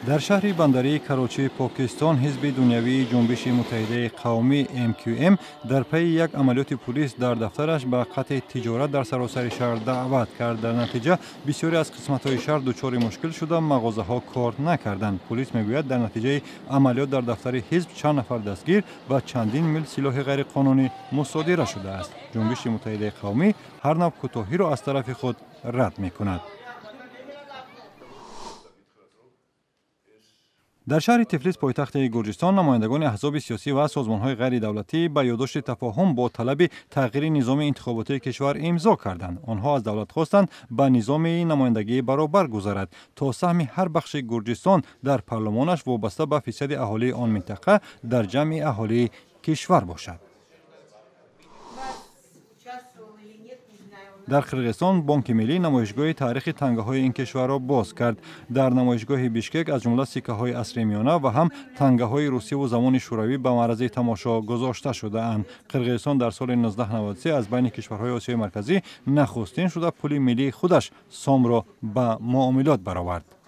Дар шаҳри бандарии Карочии Покистон ҳизби дунявии Ҷунбиши Муттаҳидаи Қавмӣ МҚМ дар пайи як амалиёти пулис дар дафтараш ба қатъи тиҷорат дар саросари шаҳр даъват кард. Дар натиҷа бисёре аз қисматҳои шаҳр дучори мушкил шуда, мағозаҳо кор накарданд. Пулис мегӯяд, дар натиҷаи амалиёт дар дафтари ҳизб чанд нафар дастгир ва чандин мил силоҳи ғайриқонунӣ мусодира шудааст. Ҷунбиши Муттаҳидаи Қавмӣ ҳар навъ кӯтоҳиро аз тарафи худ рад мекунад. Дар шаҳри Тифлис, пойтахти Гурҷистон, намояндагони аҳзоби сиёсӣ ва созмонҳои ғайридавлатӣ ба ёддошти тафоҳум бо талаби тағйири низоми интихоботии кишвар имзо карданд. Онҳо аз давлат хостанд, ба низоми намояндагии баробар гузарад, то саҳми ҳар бахши Гурҷистон дар парлумонаш вобаста ба фисади аҳолии он минтақа дар ҷамъи аҳолии кишвар бошад. Дар Қирғизистон Бонки Миллӣ намоишгоҳи таърихи тангаҳои ин кишварро боз кард. Дар намоишгоҳи Бишкек аз ҷумла сиккаҳои асри миёна ва ҳам тангаҳои Русияву замони Шӯравӣ ба маърази тамошо гузошта шудаанд. Қирғизистон дар соли 1993 аз байни кишварҳои Осиёи Марказӣ нахустин шуда пули миллии худаш сомро ба муомилот баровард.